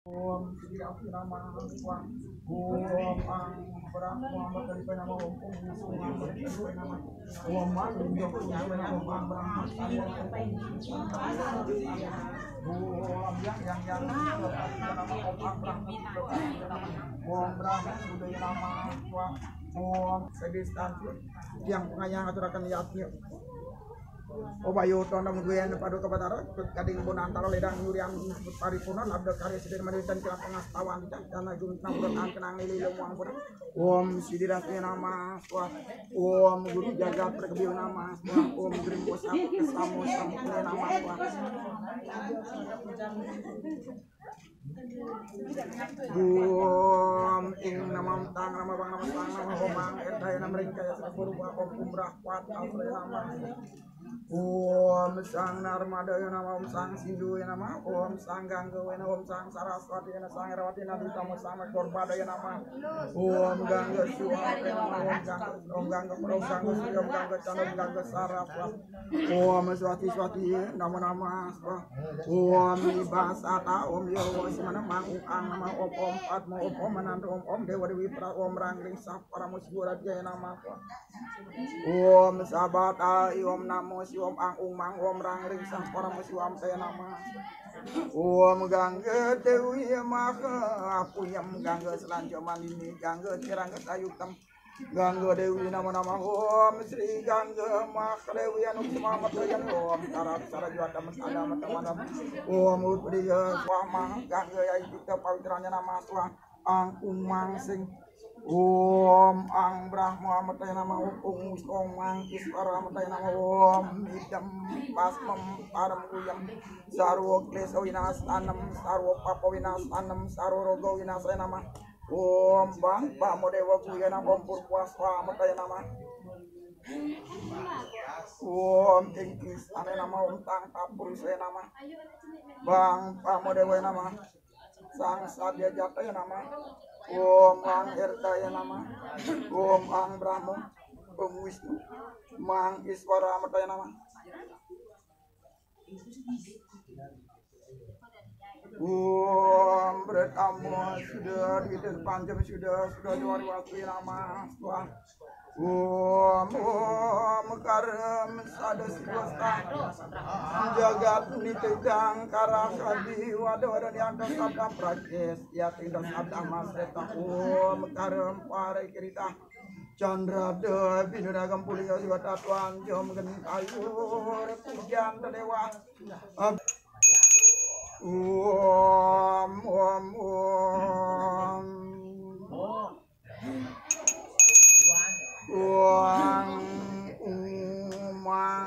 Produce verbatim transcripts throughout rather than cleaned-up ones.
Om Sri Ratu Namah Swah. Om Ang Brahma Mata Nama Om Om Sri Mata Nama. Om Ang Brahma Mata Nama Om Om Sri Mata Nama. Om Yang Yang Yang Nama Om Ang Brahma Mata Nama. Om Brahma Udaya Nama Swah. Om Sedistan. Yang pengayang aturakan yatnya. Obayu tondong duyan paduka Batara, kading bonantara ledang nyurian paripurna labda karya sidin maritan kira pangastawan dana jung namuran kenang nili lumuang pura. Om Sidi Ratu Nama Swah. Om Guru Jagat Perkebil Nama Swah. Om Guru Bosa Kesamo Sampune Nama Swah. Om Ing Nama Tang Nama Bang Nama Tang Nama Om Ang Erta Nama Ringkaya Sakuru Om Umrah Kuat Alfre Nama. Om Sang Narmada ya Nama, Om Sang Sindhu ya Nama, Om Sang Gangga ya Nama, Om Sang Saraswati ya Nama, Sang Erawati Nadi Tamo Sang Korbada ya Nama. Om Gangga Suara ya Nama, Om Gangga, Om Gangga Pro, Gangga Sri, Om Gangga Chandra, Om Gangga Saraswati. Om Swati Swati ya Nama Nama. Om Ibasata, Om Yowo Simana Mang Ukang Nama, Om Om Padma, Om Om Mananda, Om Om Dewa Dewi Pra, Om Rangring Sapara Musibura Jaya Nama. Om Sabata, Om Namo Si, Om Ang Ung Mang, Om Rang Ring Sang Parama Siwam Taya Nama. Om Gangga Dewi Maha Apuyam, Gangga Selanjo Malini, Gangga Tirangga Sayuktam, Gangga Dewi Nama Nama, Om Sri Gangga Maha Dewi Anu Sima Matayan, Om Tarat Sarajuata Masada Mata Madam, Om Utpadiya Swama, Gangga Yai Kita Pawitranya Nama Swah, Ang Ung Mang Sing, Om Ang Brahma Mata Nama, Om Ung Wisnu Mang Iswara Mata Nama, Om Idam Pasmam Param Guyam, Sarwa Klesa Vinasanam, Sarwa Papa Vinasanam, Sarwa Roga Vinasaya Nama, Om Bang Pamo Dewa Guyana, Om Purpaswa Mata Nama, Om Ing Isane Nama, Om Tang Tapurusaya Nama, Bang Pamo Dewa Nama, Sang Sadya Jataya Nama, Om Ang Ertaya Nama, Om Ang Brahma, Om Wisnu, Mang Iswara Mata Nama. Om Bretamo sudah di depan jam sudah sudah dua ribu waktu nama. Wah. Om Om Karam Sada Siwasta Jagat Nitidang Karasadi Wada Wada Nianta Sabda Prakis Yatinda Sabda Masreta. Om Karam Pare Kirita Chandra De Binduna Gampuli Siwata Tuan Jom Gentayu Pujian Dewa. Om Om Om Uang Umang.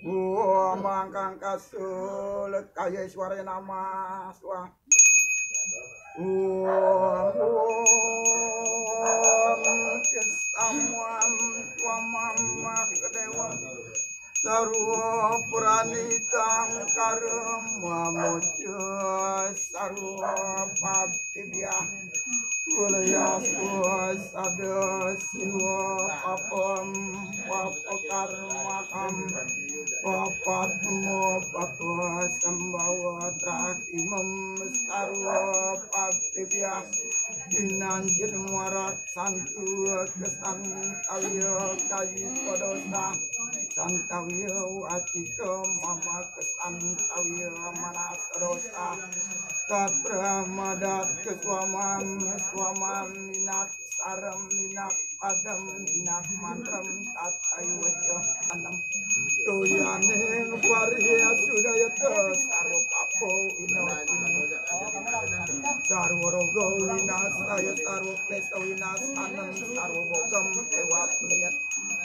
Umang kang kasul kaya suara nama Swah. Om Om Kesamuan Swamam Makdewa. Sarwa Pranitang Karma Moja Sarwa Patibya. Ulaya Swasada Siwa Papam Papakarmakam Papatmo Papa Sambawa Trahimam Sarwa Patibya. Dinanjin Warak Santu Kesan Tawya Kayu Kodosa Santawya Wacika Mama Kesan Tawya Manas Dosa Tatra Madat Keswamam Swamam Minak Saram Minak Padam Minak Mantram Tatayu Waca Anam Tuyaning Pariya Sudayata Sarwa Papo Inotini Sarwa Rogo Winasaya Sarwa Klesa Winasanam Sarwa Bogam Ewat Meliat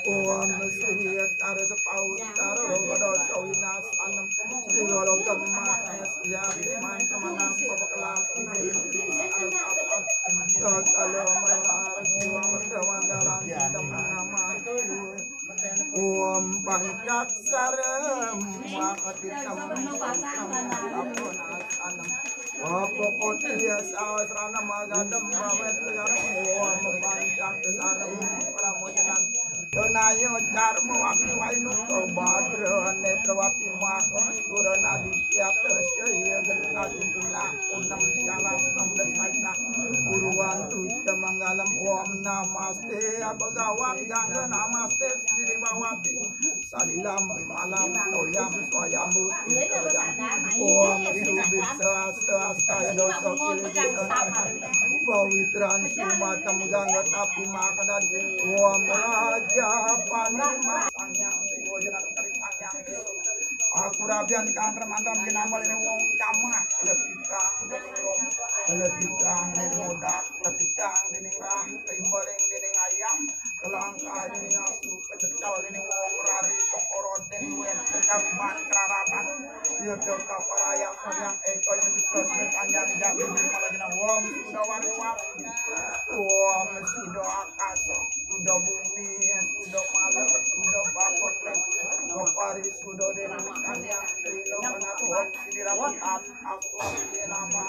Om Sri Tara Sepau Tara Rogo Dosa Winasanam Iwalo Gam Mahes Yati Mantra Manam Papa Kelas Ini Sari Papan Kakalo Melar Jiwa Merdawan Dalam Cinta Menama Om Pancaksara Mahatitam Apun Asanam Apa Kotiya Sahasrana Magadam Bawet Om Pancaksara Pramojanan Naya Carmawati Wainukabadra Netrawati Maka Suranaditya Tasya Genah Guna Unem Sialas Enam Belas Saita Purwantu Temanggalem. Om Namaste Bhagawati Gangga Namaste Sri Bhagawati Salilam Malam Toyam Swayambu Toyam. Om Subisa Sastaya Dosa Kilibisa Pawitran Sumatam Gangga Tapi Makadan. Om Raja Panama Sangyang Siwa Jenang Kari Sangyang. Aku rabian kan remantam ginamal ini wong camat. Letikang, letikang ini modak, letikang ini rah, timbaring ini ayam, kelangkah ini asu, kecekel ini wong rari, tokoro ini wen, kekaruban keraraban. Iya, doka paraya, yang eko ini terus bertanya, jadi malah jenang wong sudah wariwar, wong sudah akasa. Suda bumi, suda maler, suda bakot, suda pari, suda dena kanya, lino menatuhon sini rapat at aku nama.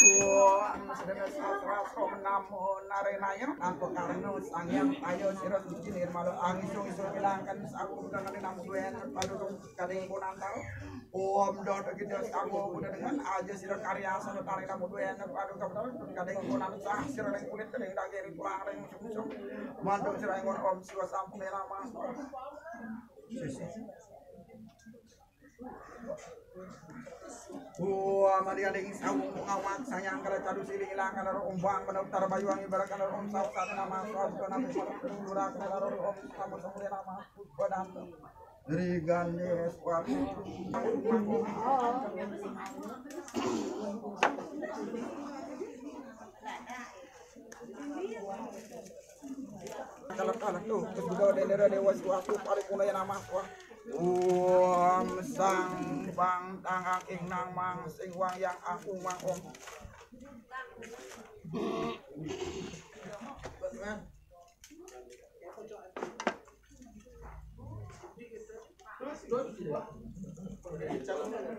Wah, sedana sastra so menamo narenaya. Angko karno sangyang ayo sira suci nirmalo angisung isung bilangkan saku dengan namu duen paduka kading punantal. Om dodo gede sawo kuda dengan aja sira karya sana tarik kamu dua enak aduh kamu tahu kadang kuda sah sira ring kulit kadang daging tulang ring sungsung mantuk sira ingon om siwa sampun lama. Wah, mari ading sawo ngawak sayang kala cadu siling ilang kala ombang benar utara bayuang ibarat kala om sawo satu nama sawo kala om sawo satu nama. Rigande Eswati. Kalau kalau tuh, terus juga ada daerah dewa suatu paripurna yang nama wah. Om sang bang tangkang ing nang mang sing wang yang aku mang om.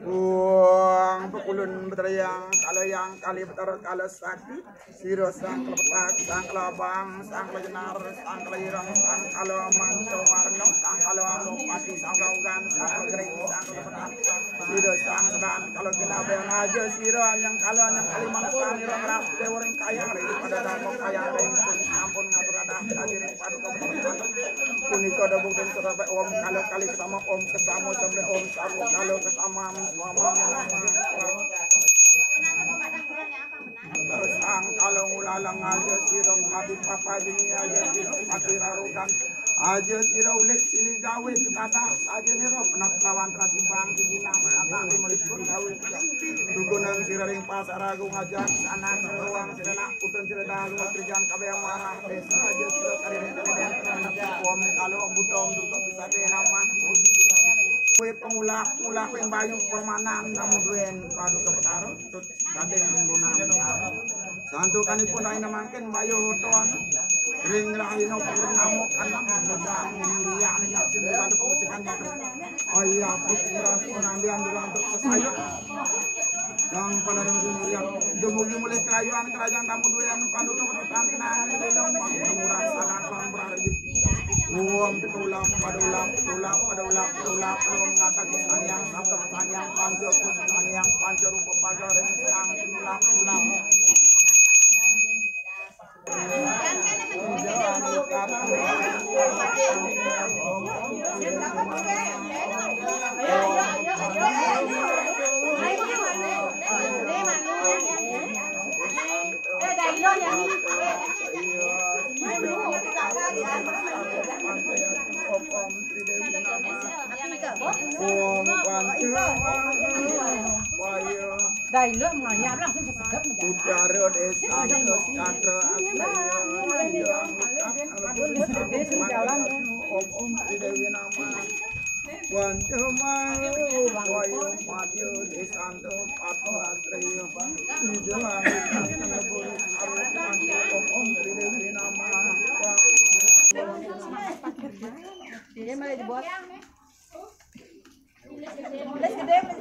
Wong pekulun betrayang kala yang kali betar kala sakti sira sang kelepetak sang kelabang sang kelejenar sang kelirang sang kala manca warna sang kala amuk pati sang gaugan sang kering sang kelepetak sira sang sedan kala kinabayan aja sira yang kala yang kali mantan ira ngeras dewa ring kayang ring pada dharma kayang ring sampun ngatur adah kadiring paduka betrayang. Punika dawuh den serape om kala kali kesama om kesama sampe om samu kala kesama swama. Sang kala ngulalang aja sira pati papa jeni aja sira pati rarutan aja sira ulit silih gawe kita tak saja nira penak lawan rasi bang tinggi nama kata lima ribu gawe. Dukunang sira ring pasar agung aja anak ruang sira nak Udan jeleda luwih kerjaan kabeh amarah desa aja sudah kari rencana dan terhadap om kalau buta om durga bisa deh nama. Kue pengulak-ulak yang bayu permanan namu duen padu ke petara terus kadeng menggunakan. Santukanipun raina mangkin bayu hoton ring rahina purnama enam bulan mulia ning asin bulan pemesikan. Oh iya, putra penambihan durang terus sesayut. Yang pada yang demikian, dumugi mulih kelayuan kerajaan tamu dua yang pandu kepenutan kenangan ini dong murah sana kang berarti. Uang tulap pada ulap tulap pada ulap tulap tulap ngata sang yang satu sang yang panjo sang yang panjo rupa pagar yang sang tulap tulap. Dai lo mengayap langsung kesedep. Udara desa Nusantara asli. Om Om Sri Dewi Nama. Wanca Maru Wayung Madya Desanto Pato Astriya. Ijo Angin Angin Lebur Aru Om Om Sri Dewi Nama. Dia malah dibuat.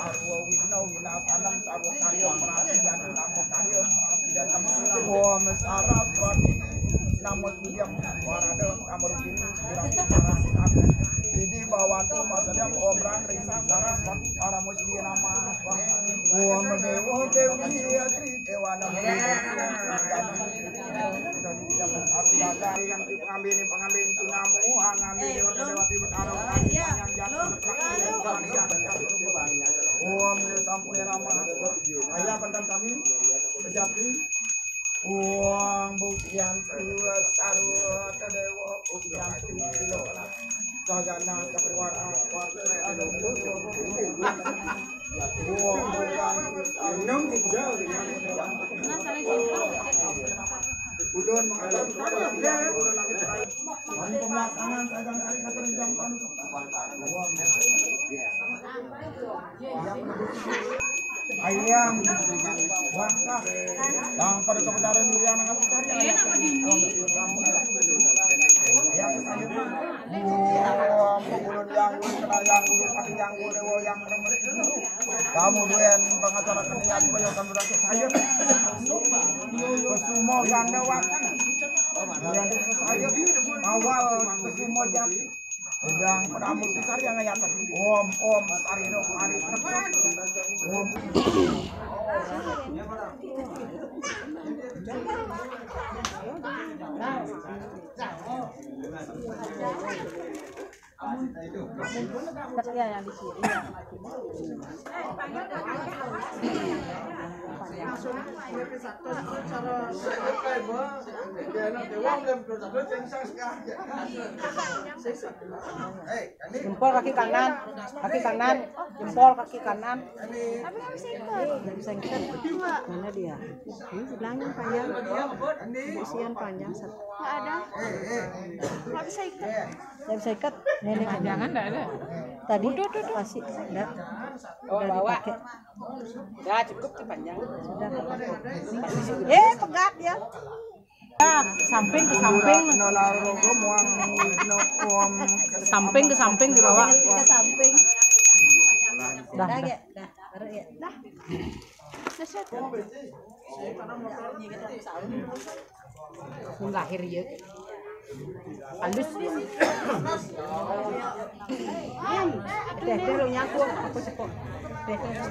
sarwa wigna winasanam, sarwa karya prasiddhyantu, nama karya prasiddhyantu. Om Saraswati namo tubyam warada, namo rupini sudira saraswati. Siddhi bhavantu ma sabbam. Om Rang Risa Saraswati Paramo Siddhi Namah Swaha. Om Devo Devi Atri Devanam. Yang pengambil ini pengambil sunamu, pengambil dewa dewa tiba taruh. Om Sampurna Nama. Ayah bentang kami. Pejati. Uang buktian tua sarwa dewa buktian tua silo. Sagana sapriwara. Uang buktian tua sarwa. Ulun mengalami pemasangan sagan hari kata jam panuh. Ayam, bangka, bang pada kebenaran durian akan cari ayam. Ayam sayur mah. Buang pengulun yang guru, kenal yang guru, pati yang guru, dewa yang remerek dulu. Kamu duen pengacara kenian, bayo kamu rasa sayur. Kesumo ganda wakil. Ganda sayur. Awal kesumo jati. Sedang penambur besar yang ngayatan. Om, om, sarino, hari terpet. Om. Iya, yang di sini. Iya. Jempol kaki kanan, kaki kanan, jempol kaki kanan. Nggak bisa ikat. Mana dia? Ini sebelahnya panjang. Isian panjang. Nggak ada. Nggak bisa ikat. Nggak bisa ikat. Nenek. Jangan, nggak ada. Tadi kasih, nggak. Oh, udah bawa. Dipakai. Udah cukup tuh panjang. Sudah. Eh, pegat ya. Ya, samping ke samping. Samping ke samping dibawa. Ke samping. Dah, dah. Dah, ya, dah, baru ya. Dah. Mun lahir ya. Halus. Deh, deh, lu nyangkut. Aku cepok. Deh, deh.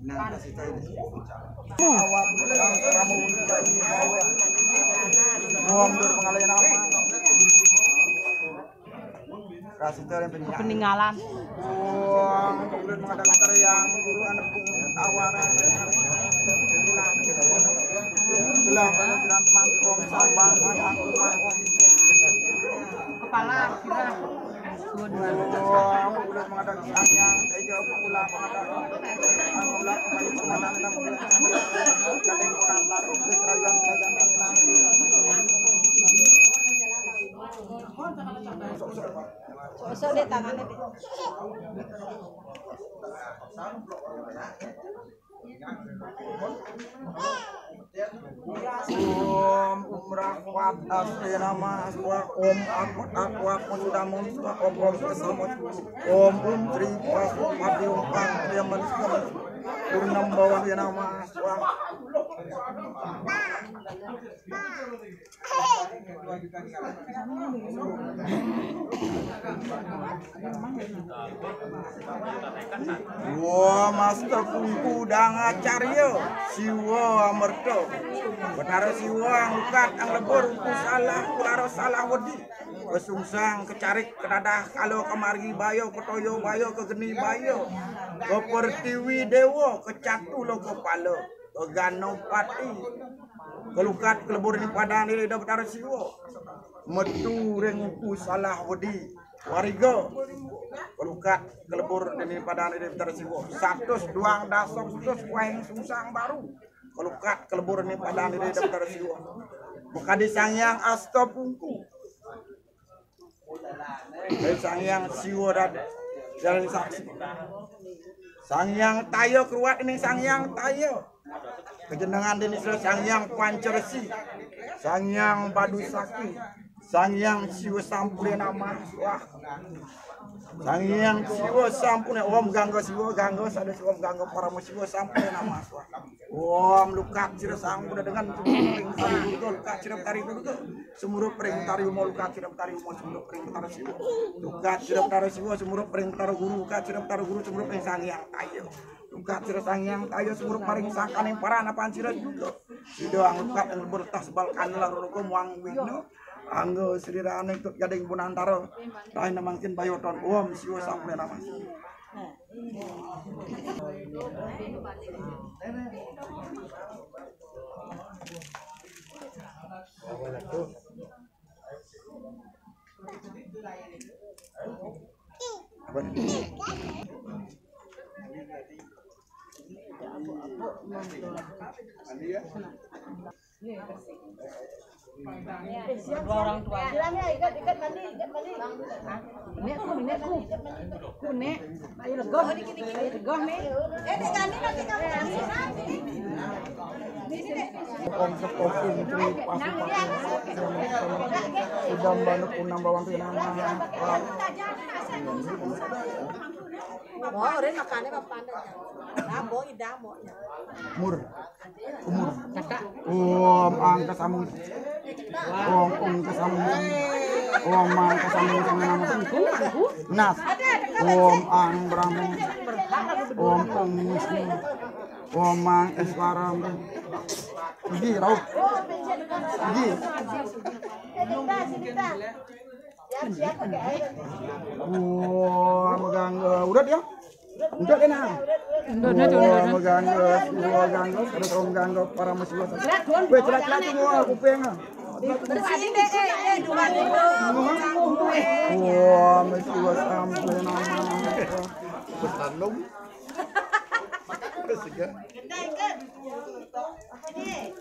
Nah, kasih tahu ini. Awak kamu. Wong dur pengalayan apa? Kasih tahu yang peninggalan. Peninggalan. Wong kemudian mengadakan tarian guru anak pun tawaran. Bilang pada sidang teman Wong Sabang, Wong Sabang. Kepala, kira. Dua-dua. Wong kemudian mengadakan tarian, saya jawab pula mengadakan pula kembali permainan enam belas. Ada yang kurang taruh ke kerajaan-kerajaan. Sok-sok deh tangannya deh. Om Umrah Kuat Asri Nama Swa, Om Akut Akuat Musudamun Swa, Om Om Kesamut, Om Um Tri Pasu Pati Umpan Dia Manis Purnam Bawah Dia Nama Swa. Wah, Master Kungku Dangacarya, Siwa Amerta. Betara Siwa angkat ang lebur, ku salah, ku lara salah wedi. Kesungsang, kecarik, kedadah, kala kemari, bayo, ketoyo, bayo, kegeni, bayo. Kepertiwi dewa, kecatu lo kepala. Ganopati. Kelukat kelebur ni padang diri da Betara Siwa. Metu ring uku salah wedi. Wariga. Kelukat kelebur ni padang diri Betara Siwa. Satus duang dasa satus kuaing sungsang baru. Kelukat kelebur ni padang diri da Betara Siwa. Mekadi Sang Hyang Asta Pungku. Ring Sang Hyang Siwa dan jalan saksi. Sang Hyang Taya keruat ini Sang Hyang Taya. Kejenengan dini sira Sang Hyang Pancaresi. Sang Hyang Badu Sakti. Sang Hyang Siwa Sampurna Nama. Wah. Sang Hyang Siwa Sampurna Om Gangga Siwa Gangga sada Siwa Gangga Parama Siwa Sampurna Nama. Wah. Om lukat sira sang kuda dengan lukat sira tari kuda. Sumurup ring Betara Uma, lukat sira Betara Uma, sumurup ring Betara Siwa. Lukat sira Betara Siwa, sumurup ring Betara Guru, lukat sira Betara Guru, sumurup ring Sang Hyang Taya. Lukat sira Sang Hyang Taya, sumurup maring sangkaning paranapan sira juga. Sida angkat ing lebur tas bal kandel rogo muang wigna. Angga srirane tut gading punantara. Raina mangkin bayoton. Om Siwa Sampurna Nama. Dua orang tua. Silang ya, ikat, ikat mandi, ikat mandi. Nek ku, nek ku. Ku nek. Ayo legoh. Ayo legoh nek. Eh, nek kami nanti kamu nanti. Om Sekopi Menteri Pasupakan Idam Banu Punam Bawang Tinama. Oh, rin makane papan. Damo, idamo. Mur. Umur. Om Angka Samung. Om Angka Samung. Om Angka Samung. Nas. Om Ang Brahma. Om Ang Wisnu. Om Ang Eswaram. Gigi, rauh. Gigi. Wah, megang, eh, udah dia. Udah dia nah. Udah, udah, udah, udah. Wah, megang, eh, wah, megang, ada orang megang, para musibah. Weh, celak-celak semua kuping ah. Bersih deh, eh, eh, dua dulu. Wah, musibah sampai nama. Betanung. Sega.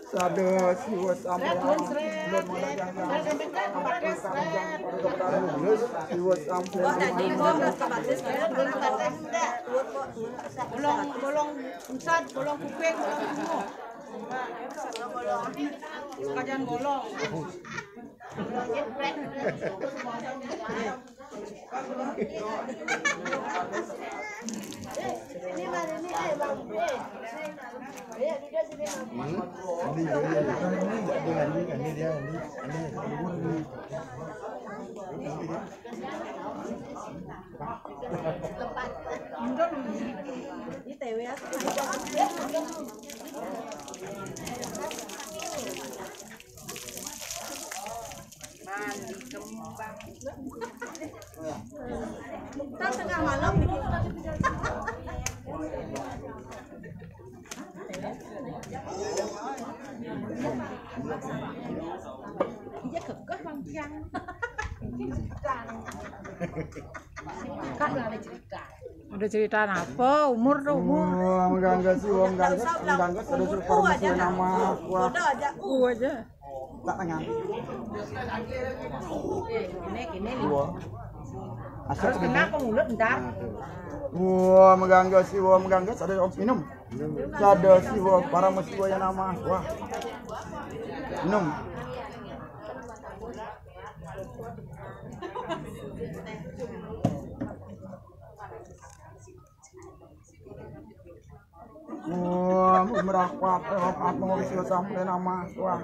Sada Siwa Sampurna. Siwa Sampurna. Bolong, bolong pusat, bolong kuping, bolong semua. Sekajan bolong. Tengah malam. Iya, kekeh, Bang Piang. Kan ada cerita. Ada cerita apa? Umur tuh, umur. Wah, mengganggu sih, wah, mengganggu, mengganggu, ada suruh aja nama. Wah. Ada aja. Uh aja. Tak tangan. Ini, ini. Wah. Asal kena ke mulut ntar. Wah, mengganggu sih, wah, mengganggu, ada minum. Sada siwa parama siwa ya nama. Wah. Enam. Wah, merah kuat, eh, kuat mau siwa sampai nama. Wah.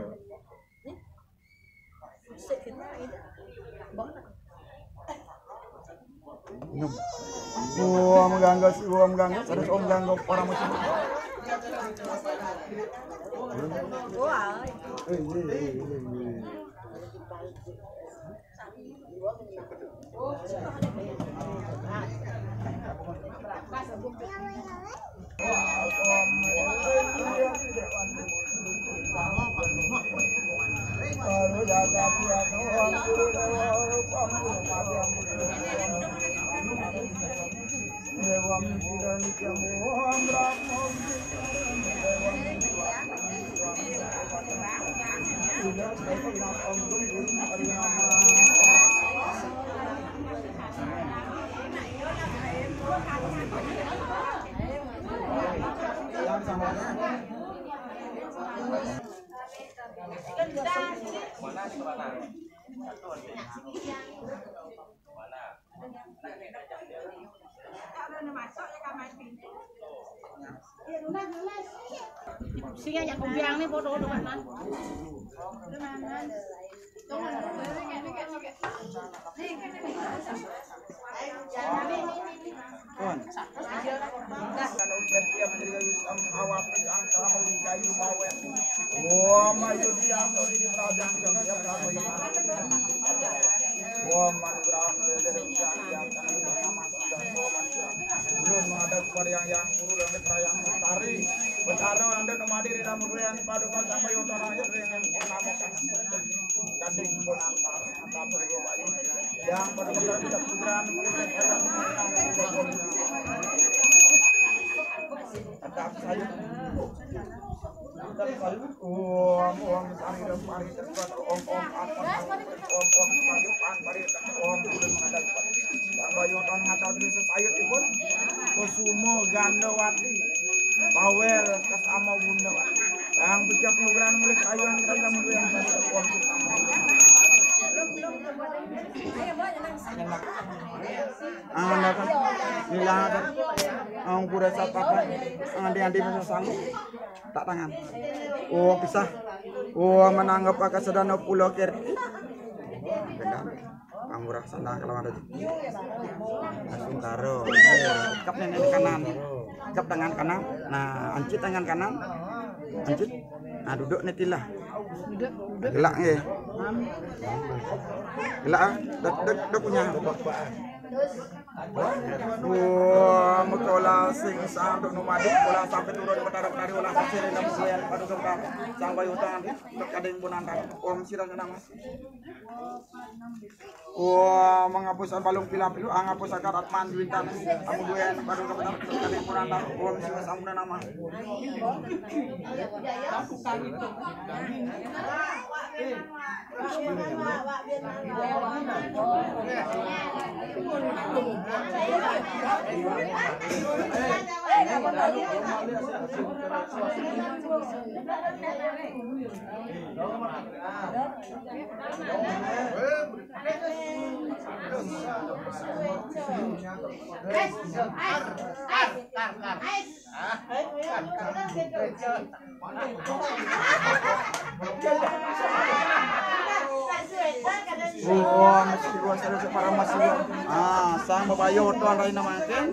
Enam. Wah, mengganggu sih, wah, mengganggu. Ada om ganggu orang masih. Wah. Eh, iya, iya, iya, iya. Sing ajak kupiang nih foto depan. Ulun menghadap kepada yang, yang guru dan yang tari. Betara anda kemadi di dalam dua yang paduka sampai utara yang purnama. Kanding pun antar, antar berubah. Yang paduka kita putra mulai tetap saya. Tetap saya. Om, om, sari dan pari terkuat. Om, om, atas. Om, om, pari, pan, pari, om, bulan menghadap. Yang bayu tahun ngatal diri sesayut pun. Kusuma Gandawati. Bawel kesama Gundawati. Yang pecah penugaran mulai kayuan kita mulai yang tadi. Om, sama. Angan akan hilang akan. Ang pura sapa kan. Ang andi-andi masa sanggup. Tak tangan. Oh, pisah. Oh, menanggap akan sedana pulau kir. Ang murah sana kalau ada. Langsung taruh. Kep dengan kanan. Kep dengan kanan. Nah, ancit dengan kanan. Ancit. Nah, duduk nih tilah. Duduk, duduk. Gelak nih. Gelak ah. Dek, dek, dek punya. Wah, mekola sing sanduk numadi, kola sampai turun betara-betari olah sasir dalam kuliah padu kembang. Sang bayu tangan, untuk kading bunantan. Om sirah nama. Wah, menghapusan balung pila-pilu, angapus agar atman juintan. Amu duyan padu kembang, untuk kading bunantan. Om sirah sampuna nama. Wah, mesti luas ada separah masih. Ah, sang babayo tuan rai namakin.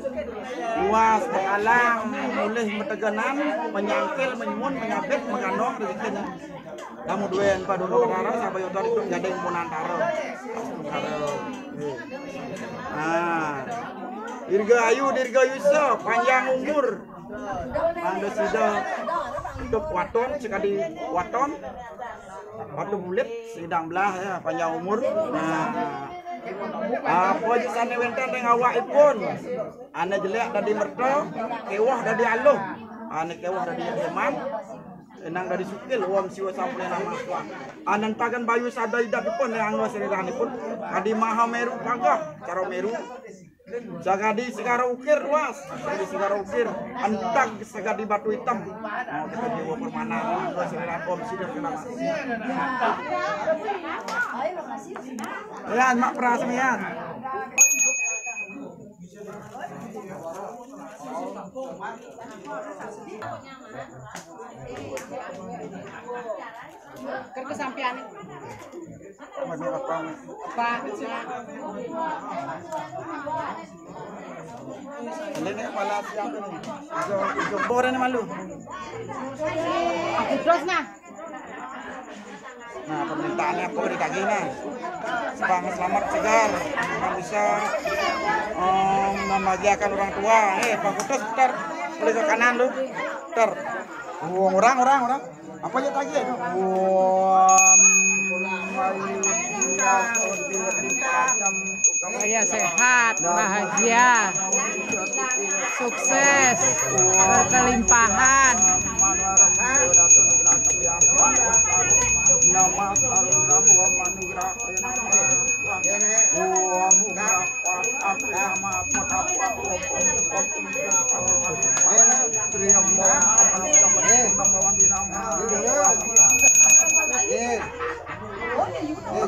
Luas bekalang, mulih metegenan, menyangkil, menyumun, menyabit, meganong, rezekine. Kamu duen paduro tara, sabayo tuan itu gading pun antara. Ah. Dirgahayu, dirgayusa, panjang umur. Mangda sida hidup waton, sekadi waton. Waktu bulit, sidang belah ya, panjang umur. Nah, apa aja sane wenten ring awakipun. Ane jelek dadi merta, kewah dadi aluh. Ane kewah dadi iman, enang dadi sukil, Om Siwa Sampurna Nama Tuhan. Anentaken bayu sada idapipun, ring angga sariranipun. Adi Maha Meru pageh, cara Meru. Sagadi Segara Ukir, luas. Sagadi Segara Ukir, entag sagadi batu item. Nah, kita jiwa permana, luas dari rakom, sida kena. Yan, mak peras, Yan. Ker kesampean. Pak, Pak. Ini kepala siapa nih? Ijo, ijo. Orang ini malu. Aku terus nah. Nah, permintaannya aku ditagih nah. Supaya selamat segar, yang bisa, em, membahagiakan orang tua. Eh, Pak Kutus, putar. Boleh ke kanan lu. Putar. Oh, orang, orang, orang. Apa ya tadi itu? Wah, Saya sehat, bahagia, sukses, berkelimpahan.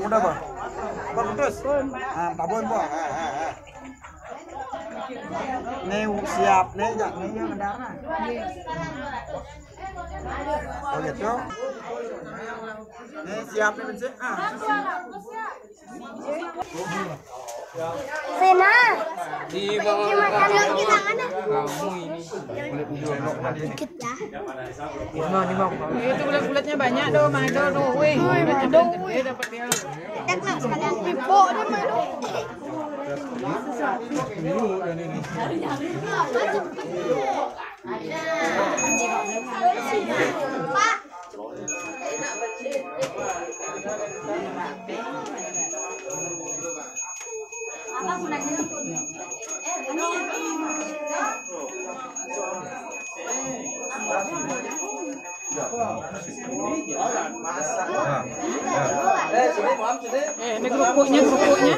Udah, Pak. Pak Kudus. Ah, Pak Bon, Pak. Nih siap nih, jak nih yang darah. Oh gitu. Nih siap nih, Bensik. Ah. Sena. Di bawah. Gimana? Kamu ini. Dikit ya. Itu bulat-bulatnya banyak tuh, Mado tuh. Wih, bulatnya gede dapat dia. Tek lah sekalian. Ibu dia Mado. Pak. Eh, ini kerupuknya, kerupuknya.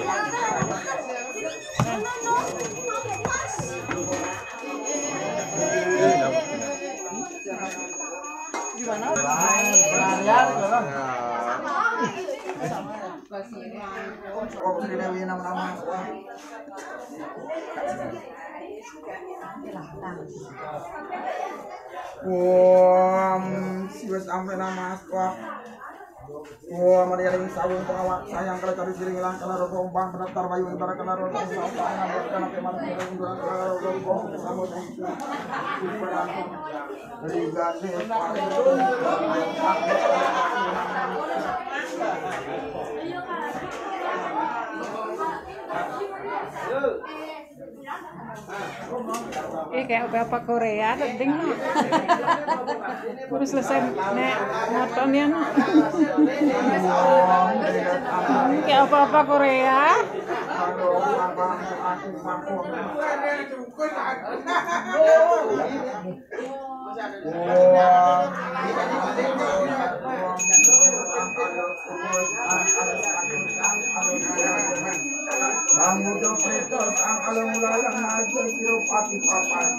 Wah, siwa sampai nama sekolah. Wah, mari ring sawung pengawak sayang kalau cari siring ilang kalau rogo umpang pendaftar bayu antara kalau rogo umpang pendaftar bayu antara kalau rogo umpang. Eh, kayak apa-apa Korea, penting no. Baru selesai nek moton ya no. Hmm, kayak apa-apa Korea. Namuda preta sang alang ulalang aja sira pati papan.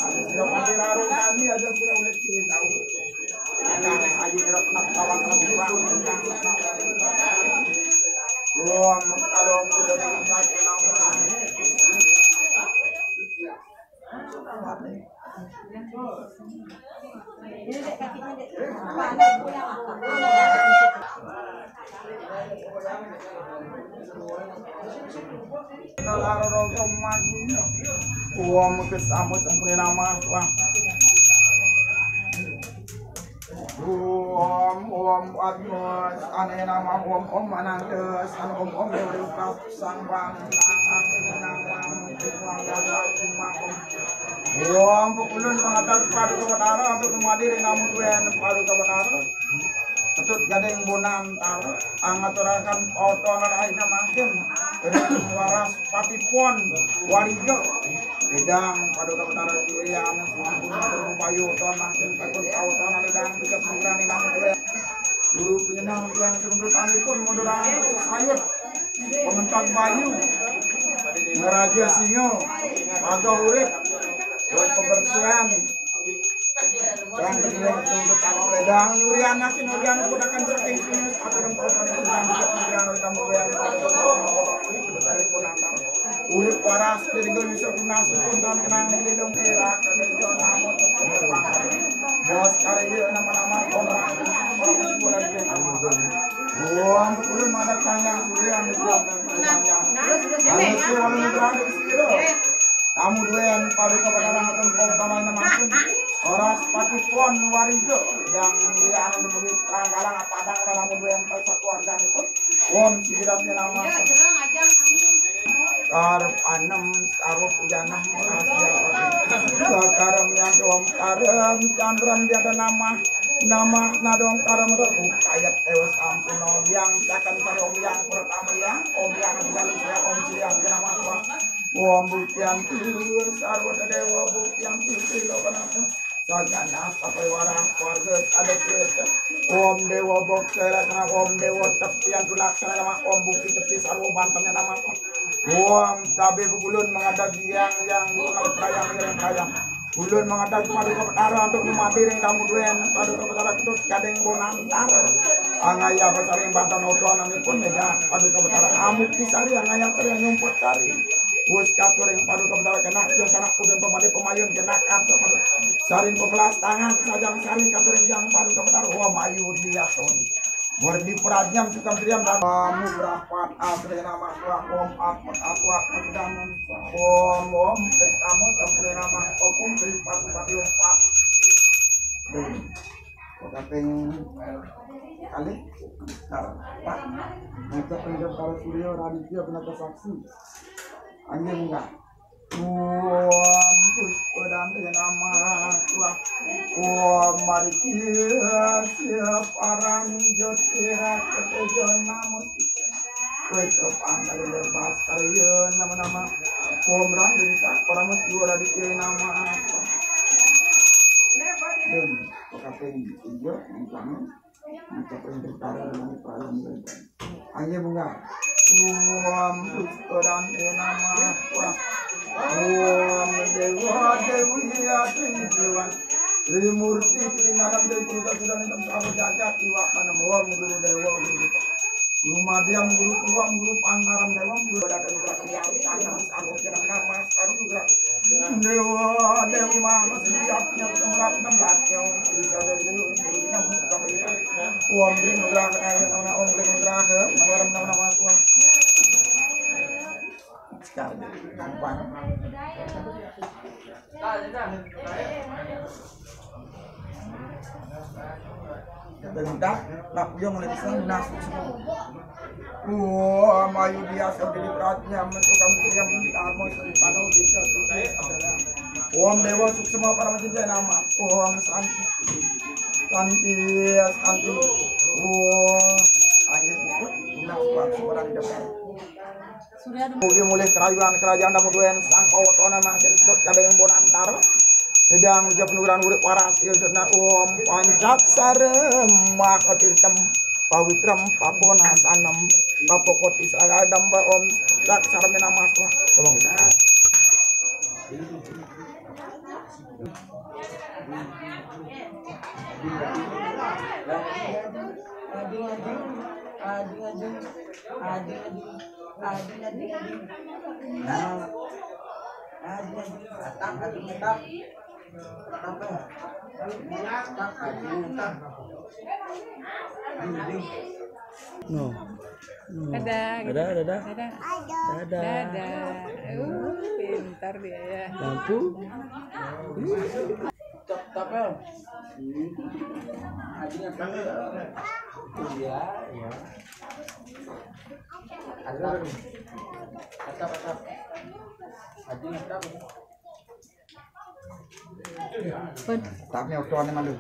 Aja sira pati larung kami aja sira ulet sira tahu. Aja sira kena kawan kawan. Wah, kalau aku udah Wah, mungkin sama sempurna nama, wah. Om, om, Atmas, ane nama om, om, Anandes, ane om, om, Dewa Dewa, Sang Bang, Sang Bang, Sang Bang, Sang Bang, Sang Bang. Wong pekulun mengadak Paduka Betara untuk memadi ring namu duen Paduka Betara. Ketut gading bonantar, angaturakan oto anak aina mangkin. Kedang waras patipon wariga. Kedang Paduka Betara Jurian, sampun matur mapayu oto mangkin, takut oto anak kedang tiga puluh gram namu duen. Guru penyenang yang sebentar pun mundur sayur. Pementak bayu, ngeraja singa, paga urip, buat kebersihan. Dan kedua untuk tanah ledang, nyurian yakin nyurian aku akan cerking sini, aku dan kau paling sedang juga nyurian oleh kamu yang kau itu dari pun antar. Urip waras dari gue bisa tunasi pun dan kenang di lindung tirak dari John Amon. Bos karya nama-nama orang orang semua dari John Amon. Wah, ulun mana tanya sudah ambil sudah tanya. Nah, nah, sudah sini, ya. Kamu duen Paduka Betara tempong paman namasin. Oras patipon wariga dan dia anu duit kangkalang apa ada kamu duen keluarga itu. Wong siratnya nama. Iya, terang aja kami. Karep anem, karep ujanah, rahasia. Karem yang dua karem, candram dia ada nama. Nama nadong karem rebu, ayat ewas ampun om yang, akan sari om yang, pertama yang, om yang, yang, yang, om siang, yang nama apa? Om buktian tu, sarwa dewa buktian tu, lo kenapa? Sagana, apa warah, keluarga, ada cerita. Om dewa boksa, kena om dewa tepian tu laksana nama om bukti tepi sarwa bantennya nama apa? Wong tabe begulun mengadak yang yang mengadak kayang yang kayang. Ulun mengadak Paduka Betara untuk memati ring tamu duen Paduka Betara ketut kadeng bonantar. Angaya besaring bantan oto ananipun mega Paduka Betara amuk disari angaya teri nyumput kari. Wus katuring Paduka Betara kena dia sanak pudun pemade pemayun kena karsa Paduka. Saring pebelas tangan sajang saring katuring yang Paduka Betara. Wah mayu dia son. Wardi pradnyam sukam triam dan mugrapat asrena mahwa om atmat atwa magdanun om om estamos samprena mahwa om tripati pati om pat. Kaping kali. Nah, pak. Ngajak penjam para surya raditya penata saksi. Angin enggak? Om Puspa Dante Nama Tuah. Om Marikia Siap Arang Jotira Ketejo Namus. Woi, tepang kali lepas karya nama-nama. Om Rang Desa Paramus Dua Raditya Nama Tuah. Dan pekaping ijo, misalnya. Aja munggah. Om Buddha Dante Nama. Om Dewa Dewi Adi Dewan. Trimurti Trinanam Dewi Putra Sudan Hitam Sama Jagat Iwak Manam. Om Guru Dewa Guru. Guru Madiam Guru Tuam Guru Pantaram Dewa Guru Datang Guru Yang Tanam Sarung Jalan Nama Sarung Guru. Dewa Dewi Maha Sejati yang tengah enam belas yang bisa dari dulu yang sudah berita. Om Gring Nugraha, Om Gring Nugraha, Malam Nama Nama Tuhan. Sekarang gampang. Bentak, lap yang lagi sana, nas, semua. Wah, mayu dia sudah di perhatian, masuk kamu yang di armo, sering padu, di jatuh, di adalah. Om Dewa Suksema Parama Cinta Nama. Om Santi. Santi, Santi. Wah, angin puput, nas, kuat, suara di depan. Surya Mugi mulih kerayuan kerajaan tamu duen sang pawetona mangkin dot kadang bonantar. Edang jep nuran urip waras, iya, sunan Om Pancaksara Makatirtem Pawitrem Paponasanem Papokot Isagadamba Om Caksara Minamas. Wah, tolong. Ading, ading, ading, ading, ading, ading, ading, ading. Nah. Ading, ading, atap, ading, atap. Atap, ya? Atap, ading, atap. Ading, ading. No. Dadah, gitu. Dadah, dadah. Dadah. Dadah. Dadah. Uh, pintar dia ya. Lampu. Tap, tap, ya. Iya, iya. Atap, atap. Aji atap. Pun. Tapnya utuhnya malu.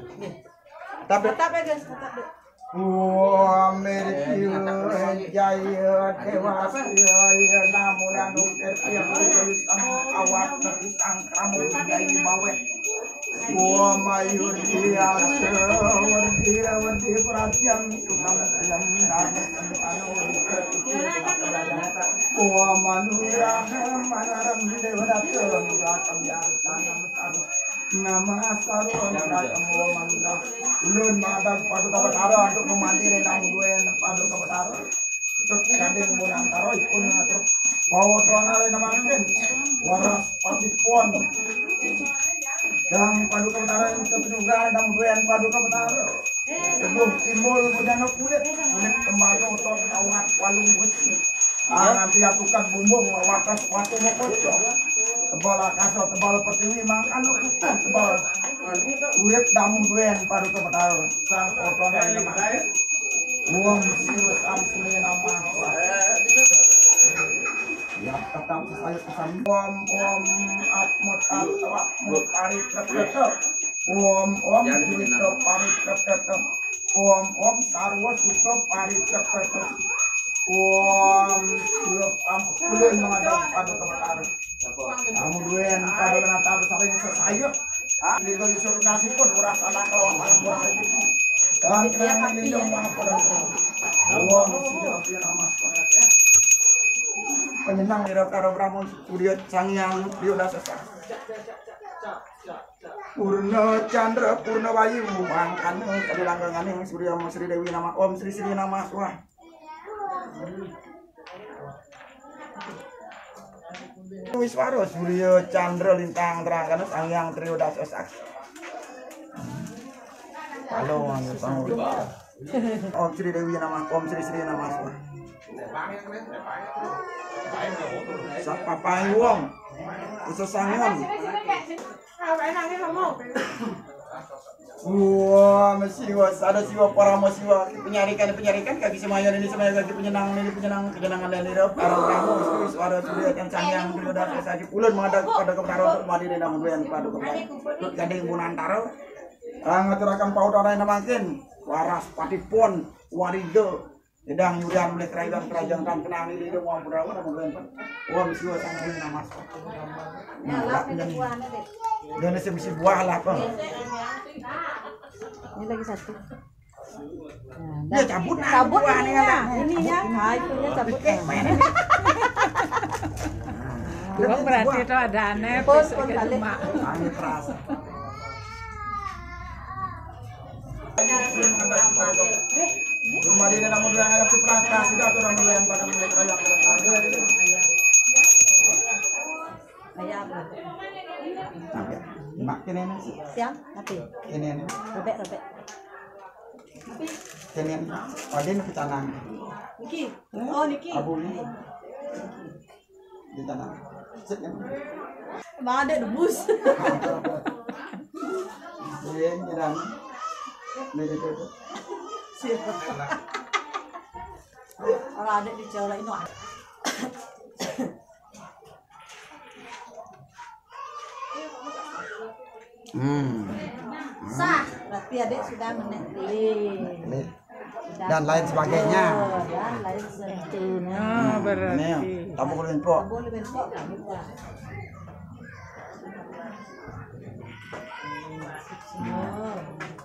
Tap, tap. Tap ya, guys, tap dulu. Wah, merek jaya dewa, ya, namun anu tertiang terus sama awak terus angkramu dari bawah. Wah, mayur dia sewer dia wedi perhatian tukang dalam anu anu. Wah, manusia manaram dewa datang datang ya tanam taruh. Nama Asarul Anfal Ulun mahadan Paduka Betara untuk memandir endang duen Paduka Betara. Untuk gandeng bunang taro ipun ngatur. Bawa tuan ale namakin. Waras patipun. Dan Paduka Betara untuk penugaran endang duen Paduka Betara. Teguh timbul bujana kulit, kulit kembali otot awak walung besi. Ah, nanti atukan bumbung watas watu mokoco. Tebal akasa, tebal pertiwi, mangkano kita tebal. Urip damu duen Paduka Betara. Sang oton ae lemak. Wong siwa sampune nama. Ya, tetap saya pesan. Om, om, atmut, atmut, atmut, tarik, tetep. Om, om, duwita, tarik, tetep. Om, om, sarwa, suka, tarik, tetep. Om, siwa, ampun, menghadap Paduka Betara. Kamu duen Paduka Betara sering sesayut. Ini lagi suruh nasib pun merasa nakal. Dan kena lindung apa. Om, siwa, ampun, nama. Penyenang di Rara Brahma, Surya Sang Hyang Triyoda Sesa. Purna Candra, Purna Bayu, mangkana kadulangganganing Surya Sri Dewi nama Om Sri Sri nama Swah. Wiswara, Surya Candra, Lintang, Terang, Kanus, Sang Hyang Triyoda Sesa. Halo, anu, Om Sri Dewi nama, Om Sri Sri nama Swah. Sapa paing wong. Sesangon. Wah, mesiwa, ada siwa, parama siwa, penyarikan, penyarikan, kaki semayan ini, semayan kaki penyenang ini, penyenang, penyenangan dan hidup, parang kamu, suara surya dan sangyang, dulu dan sakit ulun menghadap pada kepala untuk mati dan namun yang pada kepala. Jadi ibu nantaro, ah, ngaturakan pautan yang namakin, waras patipun, warido, Idang yurian oleh kerajaan-kerajaan kan kenang ini dia uang perawan apa bulan kan. Uang siwa sama ini nama. Nah, lah, dan, dan si mesti buah lah kok. Ini lagi satu. Nah, dia cabut nah, cabut buah ini ya. Ini ya. Nah, itu ya cabut. Oke, main ini. Gua berarti itu ada aneh, pun, pun balik. Cuma. Rumah dia nak mudah ngalap tu perasa sudah tu orang mulai pada mulai kaya. Kaya apa? Mak kene ni. Siang, tapi. Kene ni. Robek, robek. Kene ni. Pada ni kita nang. Niki. Oh, niki. Abu ni. Di tanah. Sik, ya. Mana ada debus. Iya, ini dan. Ini itu. Siap. Orang ada di Jawa ini. Hmm. Sah, berarti adik sudah meneliti. Ini. Dan lain sebagainya. Oh, dan lain sebagainya. Nah, hmm, berarti. Ini, tamu kulit empok. Tamu kulit empok, tamu kulit.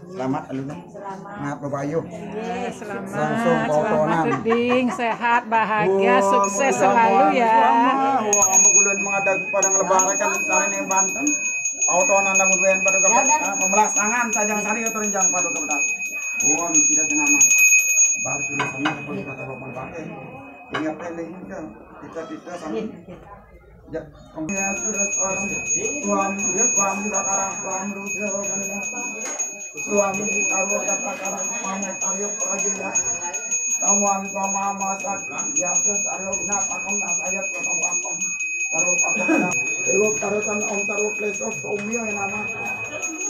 Selamat, Aluna. Selamat. Maaf, Bapak Ayu. Iya, selamat. Langsung selamat potongan. Ding, sehat, bahagia, wah, sukses selalu ya. Wah, wah, ulun menghadap pada ngelebaran sareng banten. Potongan namun pada, ya, udah. Ah, memelas tangan, sajang sari atau rinjang pada kebetulan. Wah, mesti ada nama. Baru sudah sama, kalau kata bapak pakai. Ingat pendek itu. Kita, kita sama. Iya, iya. Ya, ya, sudah, suami, ya, suami, sekarang, suami, sudah, suami, kalau kata sekarang, semuanya, ayo, pergi, ya. Kamuan pamamasak, ya terus anu genap pakem nasayat sama pakem. Taruh pakem. Ibu tarusan om taruh klesos omio yang nama.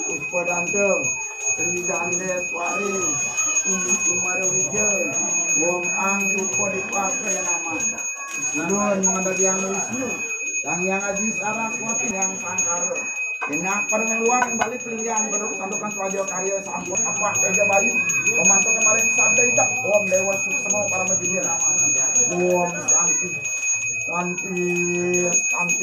Puspa Dante, Tri Dante Suari, Umi Umar Wijaya, Wong Ang Dupo di Pasra yang nama. Ulun mengendaki yang Wisnu, yang yang Aji Saraswati yang Sangkara. Enak pada ngeluar balik pilihan baru santukan suaja karya sampun apa tega bayu. Pemantu kemarin sabda idap om dewa suksema para majinir. Om santi santi santi